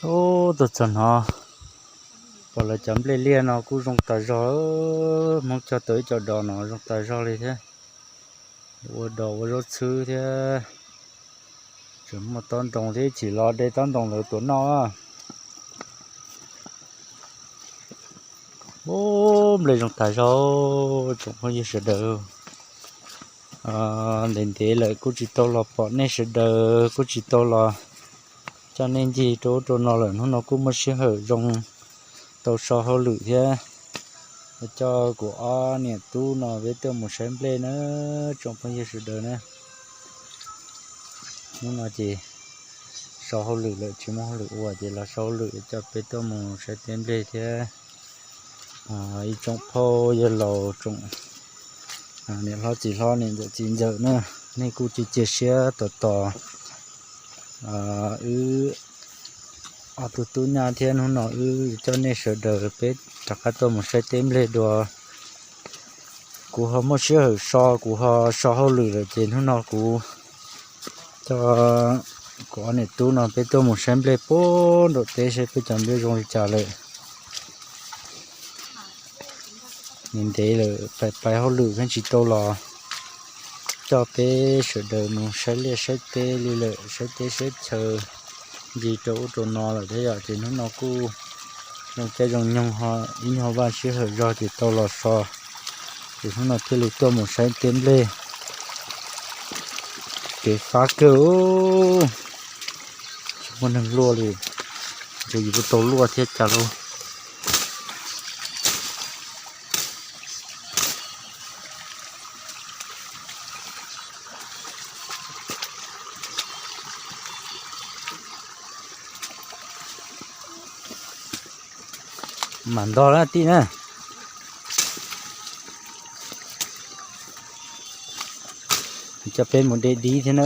Ub, tuaj txog no, pom lawv cov nplej liaj no kuj zoo tas zog, Hmoob cog tau ib co dos no zoo tas zog li thiab. Ua dos ua zaub txhwb thiab. Tseem muaj tob ntoo thiab, ib chim los de tob ntoo lawv tuaj noj. Ub, nplej zoo tas zog, tsoom phooj ywg sawv daws. Ntev ntev lawm kuj tsis tau los pom nej sawv daws, kuj tsis tau los coj nej ncig rau ub rau no lawm. Hnub no kuj muaj sij hawm zoo tau so hauj lwm thiab, coj kuv ob niam tub no peb tuaj mus saib nplej na, tsoom phooj ywg sawv daws na. Hnub no ces so hauj lwm lawm tsis muaj hauj lwm ua ces los so hauj lwm coj peb tuaj mus saib teb nplej thiab. Ib tsoom phauj yawg laus, tsoom niam hlob txiv hlob, niam ntxawm txiv ntxawm na, nej kuj cia cia siab tos tos wb ob tug tub nyab thiab. Hnub no wb coj nej sawv daws peb rov qab tuaj mus saib teb nplej dua. Kuv ho muaj sij hawm so, kuv ho so hauj lwm lawm ces hnub no kuv coj kuv ob niam tub no peb tuaj mus saib nplej puag nraum teb seb peb cov nplej zoo li cas lawm. Ntev ntev lawm pais pais hauj lwm pheej tsis tau los coj peb sawv daws mus saib liaj saib teb li lawm, saib teb saib chaw ncig rau ub rau no lawm thiab yom. Ces hnub no kuj zoo caij zoo nyoog ho ib nyuag vaj sij hawm zog ces tau los so, ces hnub no thiaj li tuaj mus saib teb nplej. Kev fab kawg, tsis muaj neeg luaj li, ntshe yus kuj tau luaj thiab cas lauj. Mam ntog lawm tij na. Coj peb mus de dib thiab na,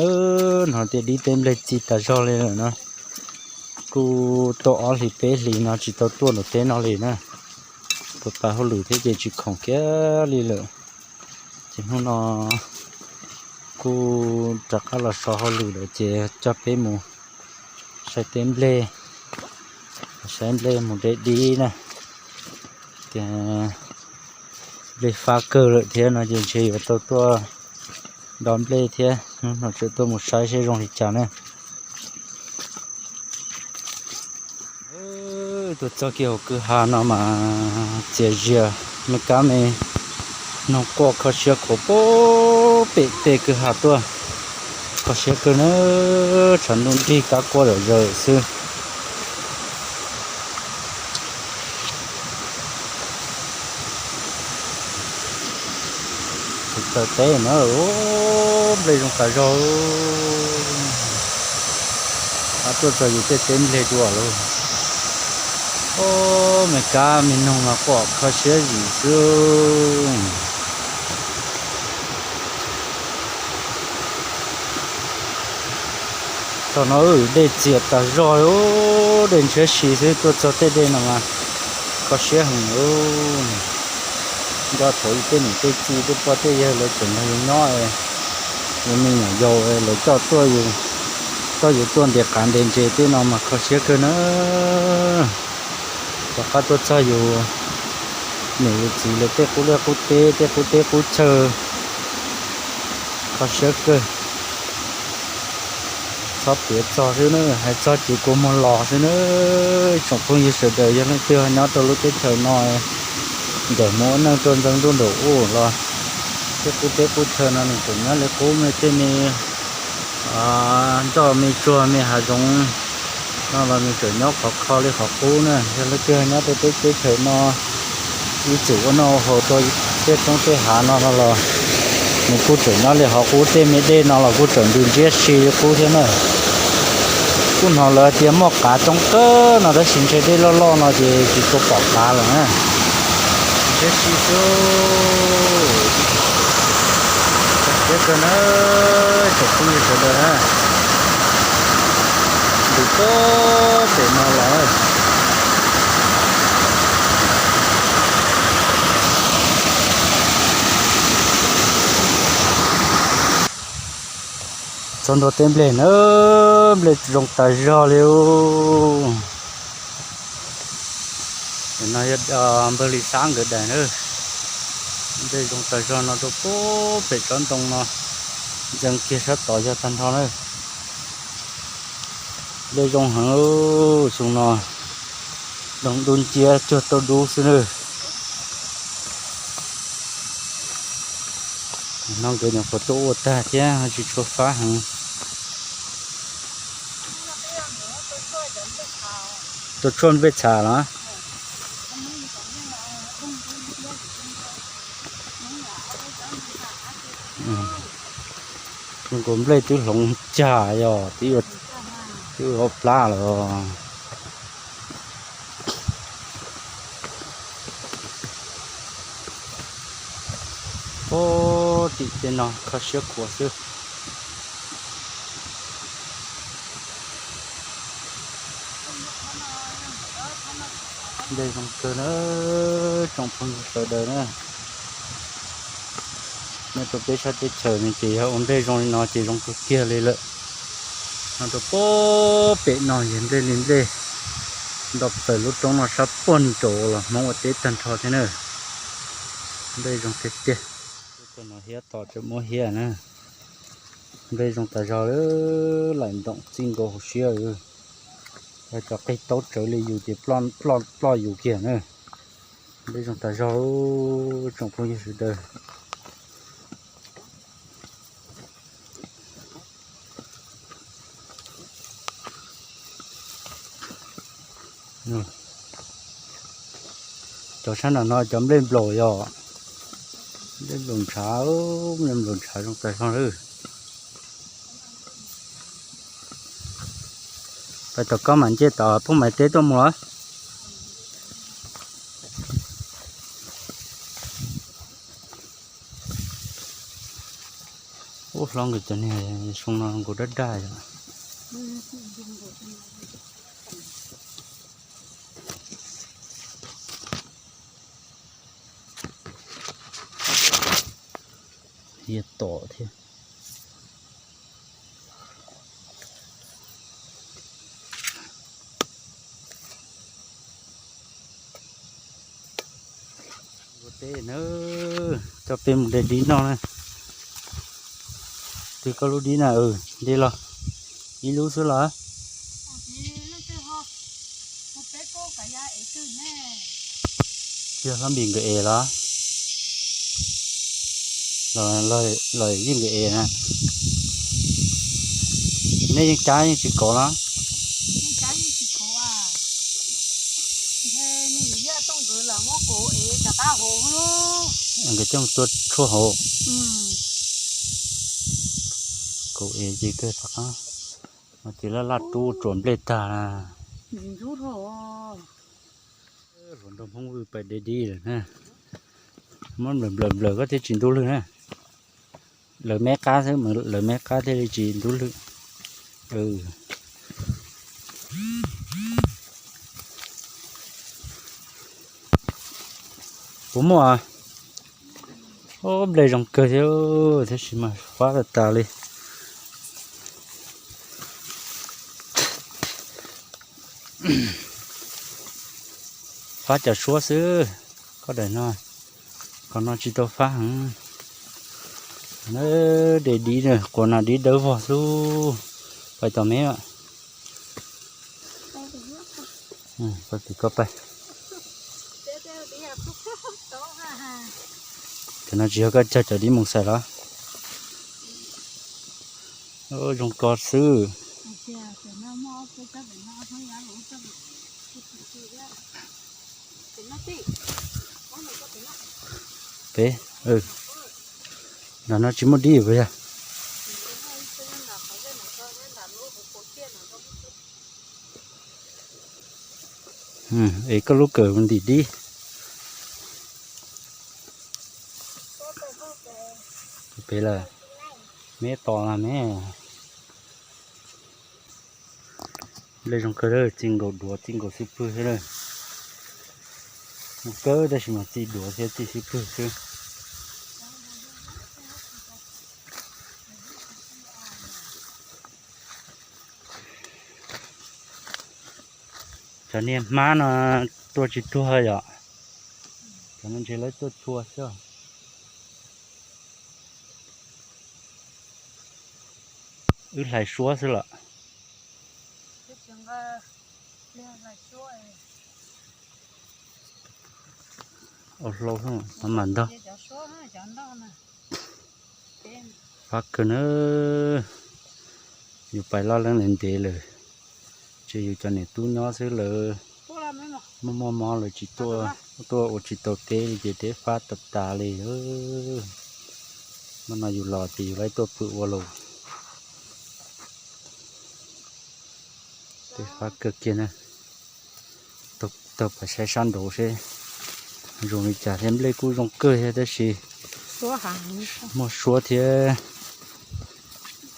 hnov tias dib teb nplej txi tas zog li lawm no. Kuj tuaj ob hlis peb hlis no tsis tau tuaj nram teb no li na. Pais pais hauj lwm thiab ces tsis khoom kiag li lawm. Ces hnub no kuj rov qab los so hauj lwm lawm ces coj peb mus saib teb nplej, saib nplej mus de dib na. Tias nplej fab kawg lawm thiab no ces ntshe yuav tau tuaj do nplej thiab, hnub no tseem tuaj mus saib seb zoo li cas na. Tuaj txog kiag hauv kwj ha no mas txias zias, me kab me noog quaj kho siab khuav puag pem tej kwj ha tuaj. Kho siab kawg na, tshav ntuj nrig kab quaj zom zaws xwb. Tus taw teb no, nplej zoo tas zog. Qab tuaj txog yus tej teb nplej dua lauj. Ub, me kab me noog mas quaj kho siab zim xwb. Thaum no dej txias tas zog, dej ntshiab si xwb, tuaj txog tej dej no mas kho siab heev. Nco thaum yus tej niam tej txiv tej pog tej yawg lawv tseem nrog yus nyob, yus me nyuam yaus lawv coj tuaj, coj yus tuaj ntes qav ntes ntses tej no mas kho siab kawg na. Rov qab tuaj txog yus niam yus txiv lawv tej qub liaj qub teb, tej qub teb qub chaw, kho siab kawg. Txhob piav txog xwb na, hais txog ces kua muag los xwb na. Tsoom phooj ywg sawv daws yog leej twg nyob rau lub teb chaws no, nkawm mus ua neej tuaj ntxeev ntuj nraum ub los, tej qub teb qub chaw no nws tseem nyob li qub me, tej me nroj me tsuag me hav zoov no los nws tseem nyob khov kho li qhov qub na. Yog leej twg nyob rau teb chaws no ib txwm ua noj ua haus rau tej roob tej hav no no los nws kuj tseem nyob li qhov qub, tej me dej no los kuj tseem ntws ntshiab si li qub thiab na. Kuj hnov lawv tias muaj qav coob kawg no tab sis ntshe dej loj loj no ces tsis tshua pom qav lawm na. Ntshiab si xwb. Siab kawg na, tsoom phooj ywg sawv daws na. Ntws puag pem no los. Txog ntua teb nplej na, nplej zoo tas zog li ub. No yog npawg Lis Xab nkawd daim na. Nplej zoo tag zog no rau pem tsob ntoo no, ntxeev kiag sab tod yog tag nrho na. Nplej zoo heev xyoo no, doog dub nciab cuag tauj dub xwb na. No nkawd nyuam qhuav tuaj ua tag thiab tsis tshua fab heev. Tuaj tshuaj nplej txhas los? Nkaus nplej twb hloov cag yog twb ua plab lawm. Tim tej no kho siab khuav xwb. Nplej zoo kawg na, tsoom phooj ywg sawv daws na. Nyob rau peb sab teb chaws no ces yog ua nplej zoo li no ces zoo kawg kiag li lawm. No rau pem no yog nplej li nplej, nto plaws lub roob no sab puag nraud los Hmoob ua teb tag nrho thiab na. Nplej zoo tiag tiag. Tom no hiab tom tseem muab hiab na. Nplej zoo tas zog, laim ntoom txij nkaus hauv siab. Yog cov qig taub tsawv li yus ces ploj yus kiag na. Nplej zoo tas zog, tsoom phooj ywg sawv daws. Cov sab nram no cov nplej nplaum yog, nplej nplaum ntshav, nplej nplaum ntshav zoo tas zog lawm. Pais tom koj mam nce tom phooj maiv teb tuaj mus los. Ub, hlob nkawd cov niag xyoo no nkaus daj daj yom. Hiab tom thiab. Ua teb na, coj peb mus de dib noj na. Twg koj lub dib na? De los ib lub xwb los? Tsis yog Hlob Npis nkawd es los? Los yeej nkawd es na. Nej yeej cab yeej tsis kauv los? Nkawd coj mus tua tshuaj hauv. Kauv es ces kawg rov qab. Mas ces laj laj rub tsuas nplej tag na. Hluas nraug Hmoob Vwj pais de dib lawm na. Muab nplawm nplawm nplawm koj thiaj tsis ntub lwg na. Lawv meb qab xwb, lawv meb qab thiaj li tsis ntub lwg. Puas muaj? Ob, nplej zoo kawg thiab, tab sis mas fab tas tas li. Fab cov suab xwb, koj daim no, qhov no tsis tau fab heev. De dib, quas nas dib dawb vog xwb. Pais tom me, koj pais. Cov no tsis yog koj cog cov dib mus xais los? Zoo ko xwb. Peb, nram no tsis muaj dib puas yog? Es koj lub kawm ntim dib. Peb lawm, me tos na me. Nplej zoo kawg, txij nkaus duav txij nkaus xub pwg thiab na. Zoo kawg tab sis mas txij duav thiab txij xub pwg xwb. Cov niag hmab no Tuaj tsis tuag yom. Cov no ntshe lawv tuaj tshua xwb. Wb hlais suab xwb lawm. Ua hlau mas ntog. Fab kawg na. Yus pais loj leeb ntev lawm, ces yus cov niam tub nyob xwb lawm. Muaj muaj mob lawm tsis tuaj, tuaj ua tsis tau teb li ces teb fab tas tas li. Mas no yus los ces yus lawv tuaj pw ua lauj. Teb fab kawg kiag na. Taug pais saib sab nraud seb zoo li cas thiab. Nplej kuj zoo kawg thiab tab sis muaj suab thiab.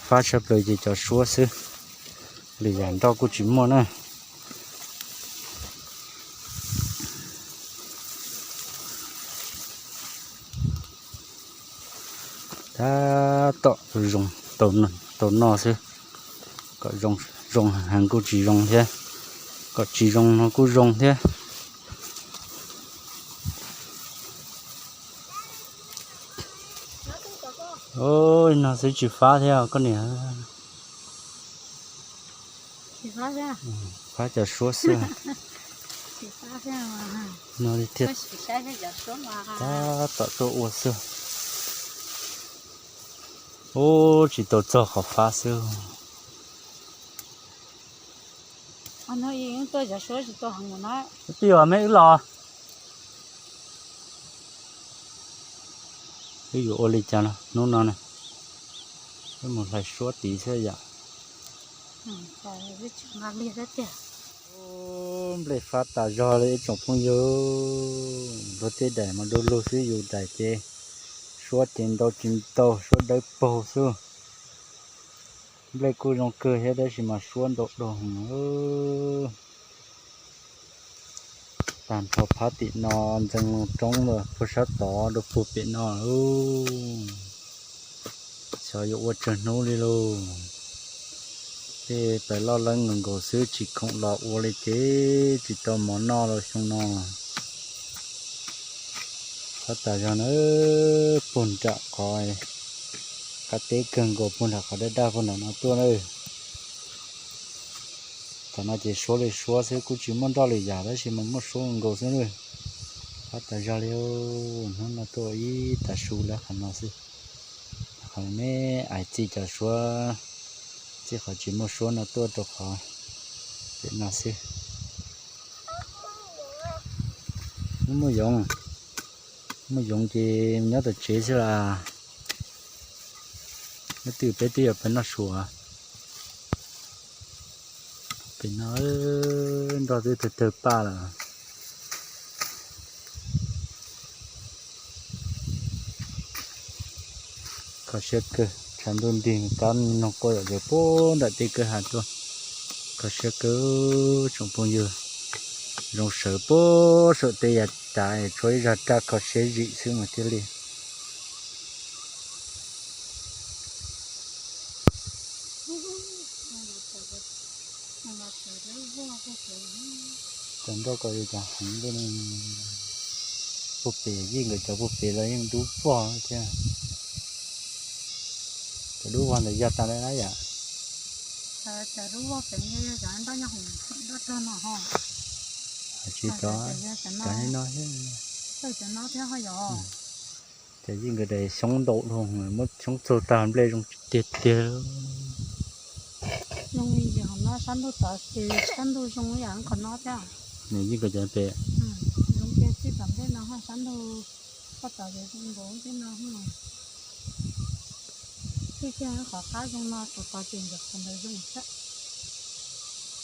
Fab tshaj plaws ces cov suab xwb, lwm yam nroj kuj tsis muaj na. Tab tom zoo tau noj xwb. Kom zoo heev kuj tsis zoo thiab, kom tsis zoo no kuj zoo thiab. Oj, no xwb tsis fab thiab koj niam. Fab cov suab xwb. No thiaj tab tom tuaj ua xwb. Ub, tsis tau txog qhov fab xwb. Twb yog me wb los. Wb yuav ua li cas no hnub no na? Wb mus hlais suab tid xwb yom. Nplej fab tas zog li ib tsoom phooj ywg. Luag tej daim mas du lug xwb, yus daim ces suab ces ntau tsis ntau, suab dawb paug xwb. Nplej kuj zoo kawg thiab tab sis mas suab ntau dua heev. Tag nrho phab tim no ntxeev roob lawm, puag sab tod rau puag pem no. Xyov yuav ua tsawg hnub li lauj. Tej pais loj leeb nkaus nkaus xwb tsis khoom los ua li ces tsis tau mov noj los xyoo no. Qhov tas zog na, puag nram qhov qab teb kawg nkaus puag nram qhov daj daj puag nram no tuaj na. Tam no ces suab li suab xwb kuj tsis muaj nroj li yam tab sis mas muaj suab nkaus xwb na. Qhov tas zog li, hnub no tuaj ib tav su lawm qhov no xwb. Qhov me ais txij cov suab, txij qhov tsis muaj suab no tuaj rau qhov pem no xwb. Muaj yoov, muaj yoov ces nyob tom tsev xwb las. Nyob twg peb twb yuav peb noj su. Pem no nroj twb tawg tawg paj lawm. Kho siab kawg, tshav ntuj nrig kab noog quaj yam yawg puag nram tej kwj ha tuaj. Kho siab kawg tsoom phooj ywg, zoo sawv puag saum tej yav tas tshuav ib zaj raj kho siab zim xwb mas thiaj li. Cov nroj ko li cas heev li ne. Puag pem yij nkawd cov puag pem los yeej dub vog thiab. Cov dub vog ntawd yog tas lawm na yom? Tsis tov, cov no thiab. Cov yij nkawd daim xyoob ntau dhau, muab xyoob txaug tag nplej zoo tiag tiag. Nws yij nkawd cov pem.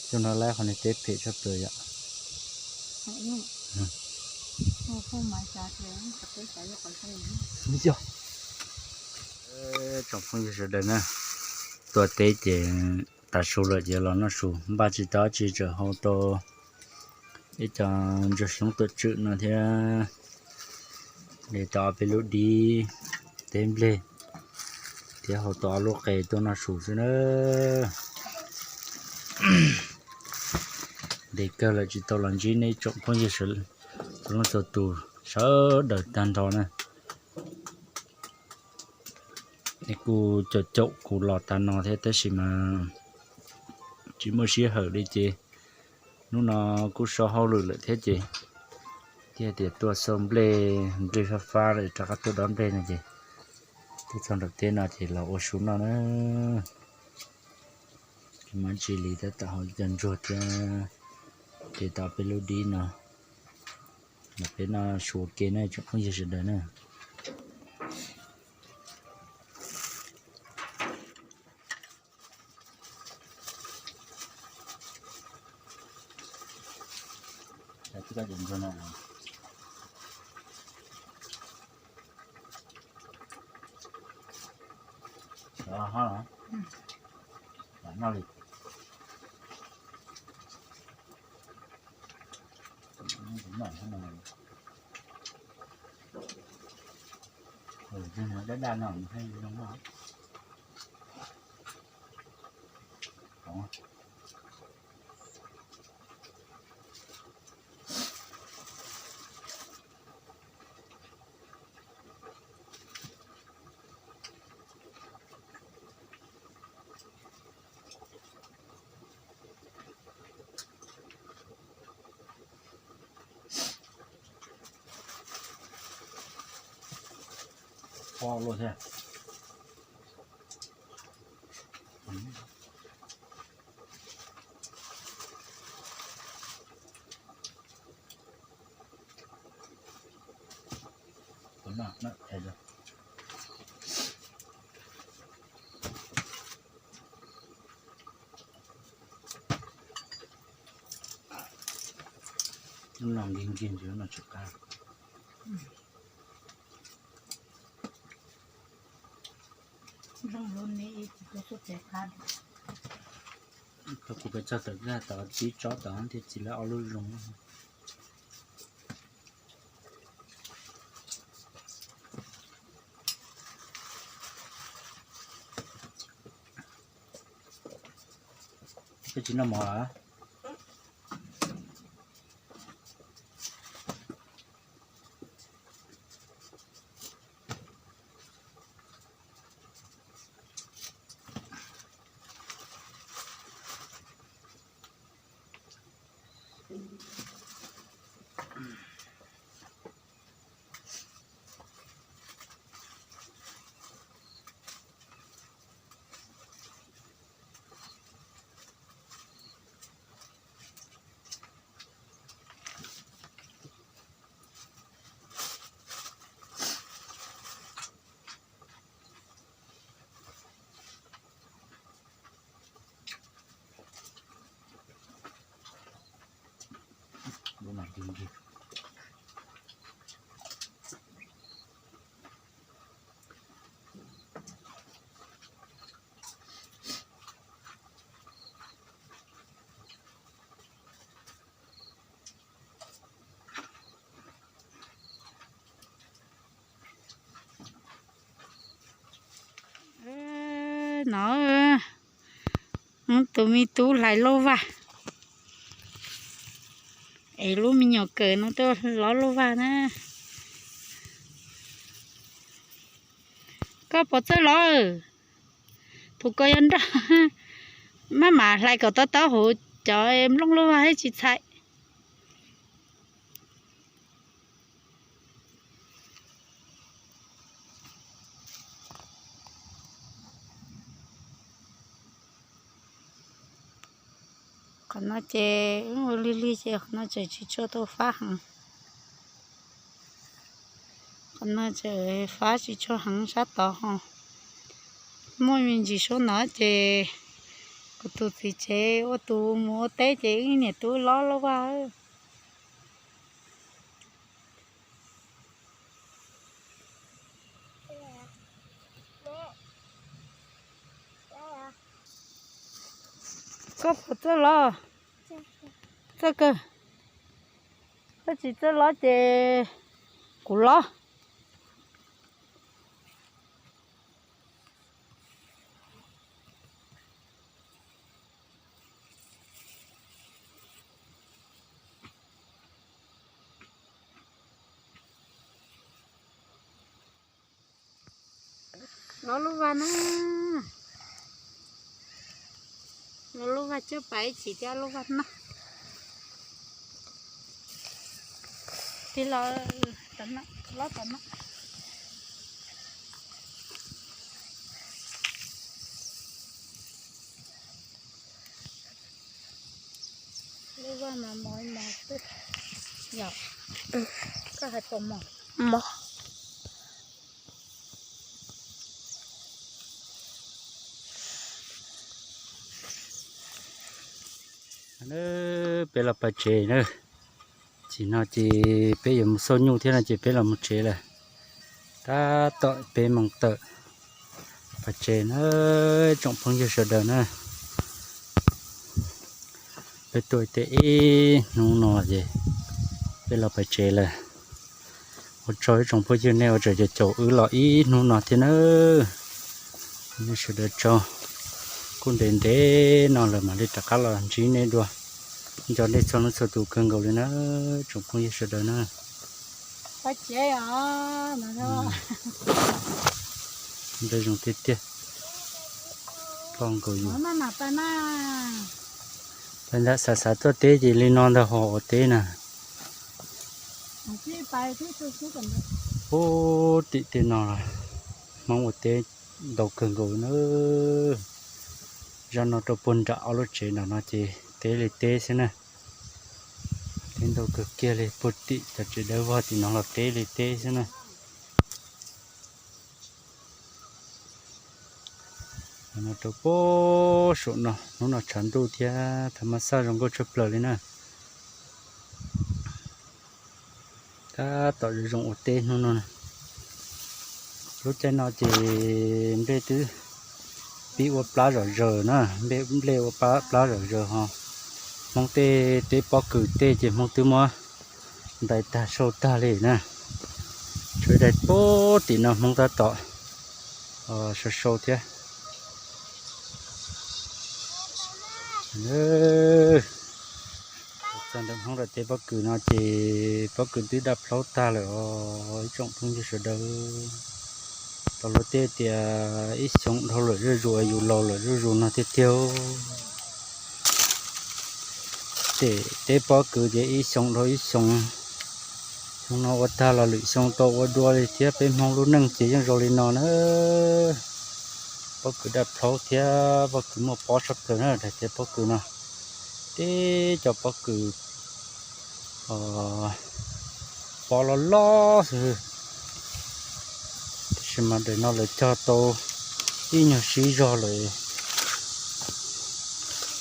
Xyoo no laib qhov niag teb phem tshaj plaws yom. Yog tsoom phooj ywg sawv daws na, tuaj teb ces tav su lawm ces los noj su, npaj tsis tau dab tsi tsuas hau tau ib co ntsuag xyoob tuam tswm no thiab, de tau ob peb lub dib, teb nplej, thiab hau tau ob lub qe tuaj noj su xwb na. Ces kawg lawm tsis tau los ntsib nej tsoom phooj ywg txhua leej txhua tus sawv daws tag nrho na. Nej kuj caum caum kuv los tas no thiab tab sis mas tsis muaj sij hawm li ces hnub no kuj so hauj lwm lawm thiab ces thiaj tias tuaj xauj nplej nrig fab fab lawm rov qab tuaj dob nplej no ces tuaj txog nram teb no ces los ua su noj na. Ces mam ntsis li tab tom hau cov ntsuag thiab ces tau peb lub dib no los peb noj su ua ke na tsoom phooj ywg sawv daws na. Dab dab no thiaj zoo. Pom luaj thiab. Lub no nkig nkig ntsis no tsis qab. Thaum kuv pes txog tawm tag tod tib tsob tod thiaj txi lawv ob lub zoo. Koj tsis noj mov lawm? No, tus me tub hlais lauj vag, es lub me nyuam kawm no tuaj lov lauj vag na. Koj puas txawj lov? Tus ko yog nroj, maj mam hlais kom tau taub hauv cov nplooj lauj vag thiab tsis txhais. Qhov no ces wb ua lig lig ces qhov no tseem tsis tshua tau fab heev. Qhov no tseem fab tsis tshua heev sab tod ho. Muaj me ntsis suab no ces kuv tus txiv tsev ua tus mus ua teb ces wb niam tub lov lauj vag. Koj puas txawj lov? Txawj kawg. Koj tsis txawj lov ces kuv lov. Los lub vaj na, los lub vaj coj pais ib chim thiab lub vaj na. Tig los, los tom no. Lub vaj mas mos mos xwb. Yog koj hais pom mos. Mos. Peb los pais tsev na. Chim no ces peb yuav mus xauj nyuj thiab no ces peb los mus tsev lawm. Tab tom peb moos tawm, pais tsev na tsoom phooj ywg sawv daws na. Peb tuaj tej ib hnub no ces peb los pais tsev lawm. Ua tsaug ib tsoom phooj ywg nej ua tsaug caum wb los ib hnub no thiab nawb. Nej sawv daws tsaug. Kuj ntev ntev no lawm mam li rov qab los ntsib nej dua. Nco nej txhua leej txhua tus kawg nkaus li na, tsoom phooj ywg sawv daws na. Npej zoo tiag tiag. Ploj nkaus yus. Pais ntawm xav xav tuaj teb ces li no ntag, ho ua teb na. Ub, tim tej no Hmoob ua teb ntau kawg nkaus na. Zaj no rau puag nram ob lub tsev nram no ces teb li teb xwb na. Teb ntau kawg kiag li, puag tim cov tsev dawb vog tim no los teb li teb xwb na. No rau puag saum no, hnub no tshav ntuj thiab thas mas xaj zoo nkauj tshaj plaws li na. Tab tom zoo zoo ua teb hnub no. Lub caij no ces nplej twb pib ua plab zom zaws na, nplej ua plab zom zaws ho. Hmoob tej teb pob kws tej ces Hmoob twb muab ntais tag sau tag li na. Tshuav daim puag tim no Hmoob tab tom sau sau thiab. Txog ntawm Hmoob daim teb pob kws no ces pob kws twb daj plaub tag lawm os ib tsoom phooj ywg sawv daws. Tau luag tej tias ib xyoo dhau lawm zuj zus, yus laus lawm zuj zus no tiag tiag. Ces teb pob kws ces ib xyoo dhau ib xyoo, xyoo no ua tag los lwm xyoo tau ua dua li thiab. Peb Hmoob lub neej ces yeej zoo li no na. Pob kws daj plaub thiab pob kws muaj pob tshaj plaws na, daim teb pob kws no. Teb cov pob kws pob loj loj xwb. Tab sis mas daim no lawv cog tau ib nyuag sib zog lawm,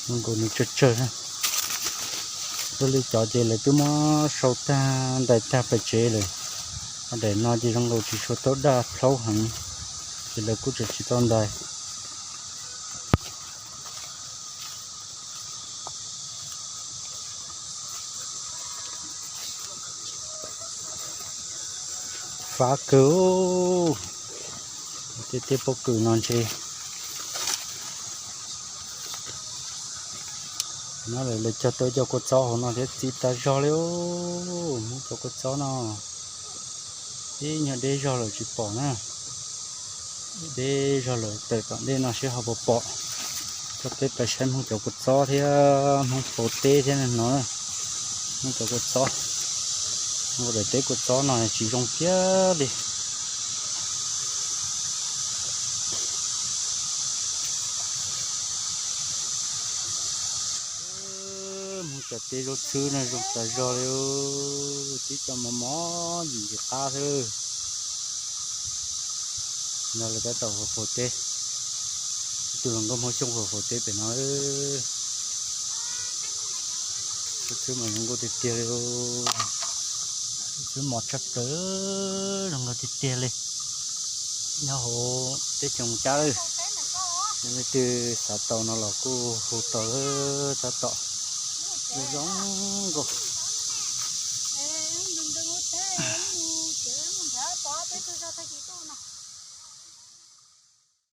zoo nkaus nws tsawg tsawg na. Ua li cov ces lawv twb muab sau tag ntais tag pais tsev lawm. Ho daim no ces zoo nkaus tsis tshua tau daj plaub heev, ces lawv kuj tseem tsis tau ntais. Fab kawg, tej teb pob kws no ntshe no lawv cog tau cov kua txob hauv no thiab txi tas zog li. Hmoob cov kua txob no ib nyuag deb zog lawm tsis pom na. Deb zog lawm, tawm tom ntej no seb ho puas pom. Coj peb pais saib Hmoob cov kua txob thiab Hmoob faus teb thiab no. Hmoob cov kua txob, Hmoob daim teb kua txob no tsis zoo kiag li. Hmoob cov teb zaub txhwb no zoo tas zog li, tib co mos mos yim yim qab xwb. No lawv tab tom faus teb, ib tug hluas nkauj Hmoob Xyooj faus faus teb pem no. Zaub txhwb mas zoo nkauj tiag tiag li, zaub txhwb mos tshaj plaws, zoo nkauj tiag tiag li. Nyob hauv teb chaws Moos Cab lawm, yog leej twg xav tau no los kuj hu tau, tab tom zoo nkauj.